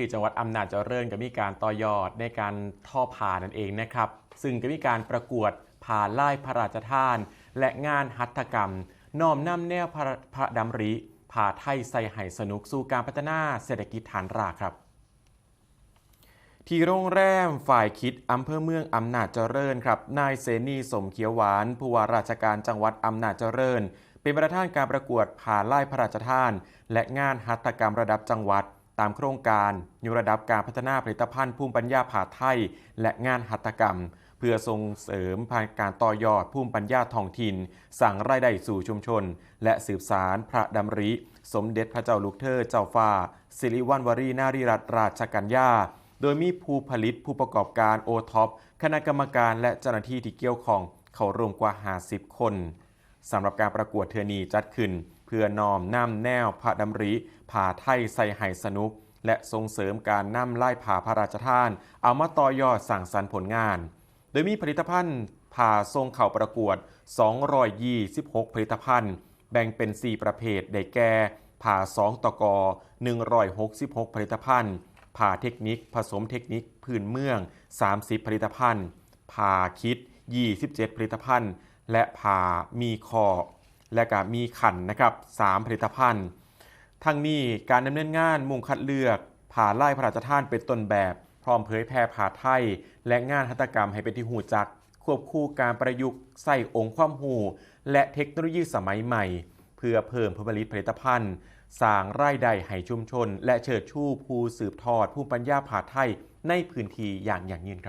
ທີ່ຈັງຫວັດອຳນາດຈະເລີນກໍມີການຕໍ່ຍອດໃນການທໍ້ຜ້ານັ້ນເອງນະຄັບ ຊຶ່ງກໍມີການປະກວດຜ້າລາຍພະລາຊະທານ ແລະ ງານຫັດຖະກຳ ນ້ອມນຳແນວພະ ພະດຳລິ ຜ້າໄທໃສ່ໃຫ້ສະໜຸກ ສູ່ການພັດທະນາເສດຖະກິດຖານຮາກຄັບ. ທີ່ໂຮງແຮມຝ້າຍຄິດ ອຳເພີເມືອງອຳນາດຈະເລີນຄັບ ນາຍ ເສນີ ສົມຂຽວຫວານ ຜູ້ວ່າລາຊະການຈັງຫວັດອຳນາດຈະເລີນ ເປັນປະທານການປະກວດຜ້າລາຍພະລາຊະທານ ແລະ ງານຫັດຖະກຳລະດັບຈັງຫວັດ ຕາມໂຄງການຍົກລະດັບການພັດທະນາຜະລິດຕະພັນພູມປັນຍາຜ້າໄທ ແລະ ງານຫັດຖະກຳ ເພື່ອສົ່ງເສີມຜ່ານການຕໍ່ຍອດພູມປັນຍາທ້ອງຖິ່ນ, ສ້າງລາຍໄດ້ສູ່ຊຸມຊົນ ແລະ ສືບສານພະດຳລິ ສົມເດັດພະເຈົ້າລູກເທີເຈົ້າຟ້າ ສິລິວັນວະຣີນາຣີລັດ ຣາຊະກັນຍາ ໂດຍມີຜູ້ຜະລິດ, ຜູ້ປະກອບການໂອທັອບ, ຄະນະກຳມະການ ແລະ ເຈົ້າໜ້າທີ່ທີ່ກ່ຽວຂ້ອງເຂົ້າຮ່ວມກວ່າຫ້າສິບຄົນ. ສຳລັບການປະກວດເທື່ອນີ້ຈັດຂຶ້ນເພື່ອນ້ອມນຳແນວພະດຳລິ ຜ້າໄທໃສ່ໃຫ້ສະໜຸກ ແລະ ສົ່ງເສີມການນຳລາຍຜ້າພະລາຊະທານເອົາມາຕໍ່ຍອດສ້າງສັນຜົນງານ ໂດຍມີຜະລິດຕະພັນຜ້າສົ່ງເຂົ້າປະກວດສອງຮ້ອຍຊາວຫົກຜະລິດຕະພັນ ແບ່ງເປັນສີ່ປະເພດ ໄດ້ແກ່ ຜ້າສອງ ຕກ ໜຶ່ງຮ້ອຍຫົກສິບຫົກຜະລິດຕະພັນ, ຜ້າເທັກນິກ ຜະສົມເທັກນິກພື້ນເມືອງ ສາມສິບຜະລິດຕະພັນ, ຜ້າຄິດ ຊາວເຈັດຜະລິດຕະພັນ ແລະ ຜ້າມີຄໍ້ ແລະ ກະມີຂັນນະຄັບ ສາມຜະລິດຕະພັນ. ທັງນີ້ ການດຳເນີນງານມຸ່ງຄັດເລືອກຜ້າລາຍພະລາຊະທານເປັນຕົ້ນແບບ, ພ້ອມເຜີຍແຜ່ຜ້າໄທ ແລະ ງານຫັດຖະກຳໃຫ້ເປັນທີ່ຮູ້ຈັກ, ຄວບຄູ່ການປະຍຸກໃຊ້ອົງຄວາມຮູ້ ແລະ ເທັກໂນໂລຢີສະໄໝໃໝ່ ເພື່ອເພີ່ມຜົນຜະລິດຜະລິດຕະພັນ, ສ້າງລາຍໄດ້ໃຫ້ຊຸມຊົນ ແລະ ເຊີດຊູຜູ້ສືບທອດພູມປັນຍາຜ້າໄທໃນພື້ນທີ່ຢ່າງຢັ້ງຍືນ.